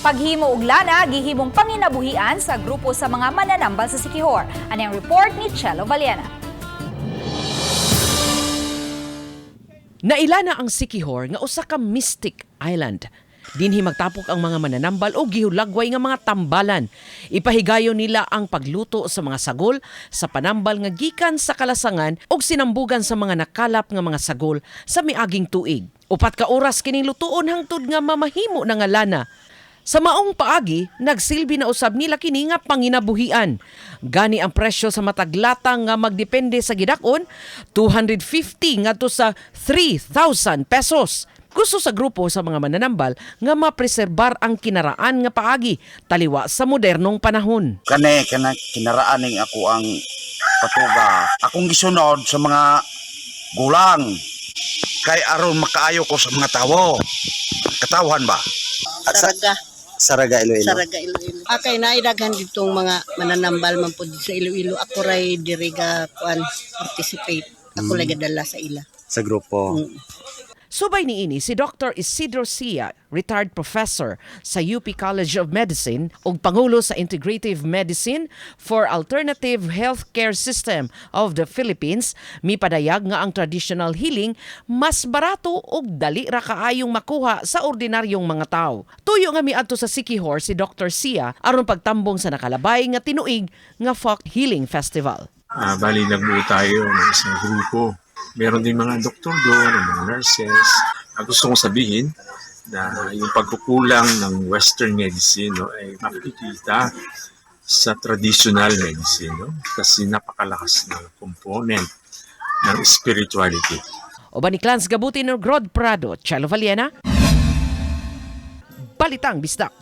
Paghimo og lana gihimong panginabuhian sa grupo sa mga mananambal sa Siquijor. Ani ang report ni Chelo Valiena. Naila na ang Siquijor nga usa ka mystic island. Dinhi magtapok ang mga mananambal o gihulagway nga mga tambalan. Ipahigayon nila ang pagluto sa mga sagol sa panambal nga gikan sa kalasangan ug sinambugan sa mga nakalap nga mga sagol sa miaging tuig. 4 ka oras kining lutuon hangtod nga mamahimo na nga lana. Sa maong paagi, nagsilbi na usab nila kini nga panginabuhian. Gani ang presyo sa matag lata nga magdepende sa gidak-on, 250 ngadto sa 3,000 pesos. Gusto sa grupo sa mga mananambal nga mapreserbar ang kinaraan nga paagi taliwa sa modernong panahon. Kani kana kinaraan ning ako ang patuga akong gisunod sa mga gulang kay aron makaayo ko sa mga tawo, katawhan ba. Saraga. Saraga, Iloilo. Saraga, Iloilo. Akay na daghan ditong mga mananambal man pud sa Iloilo. Ako ray diri ga kuan participate. Ako lay gadala sa ila. Sa grupo. Subay niini si Dr. Isidro Sia, retired professor sa UP College of Medicine ug pangulo sa Integrative Medicine for Alternative Healthcare System of the Philippines, mipadayag nga ang traditional healing mas barato ug dali ra kaayong makuha sa ordinaryong mga tao. Tuyo nga miadto sa Siquijor si Dr. Sia aron pagtambong sa nakalabay nga tinuig nga Folk Healing Festival. Bali, nagbuo tayo ng isang grupo. Meron din mga doktor doon, ang mga nurses. Gusto kong sabihin na yung pagkukulang ng Western medicine, no, ay makikita sa traditional medicine, no? Kasi napakalakas ng component ng spirituality. Uban ni Clans Gabutin og Rod Prado, Chelo Valiena, Balitang Bisdak.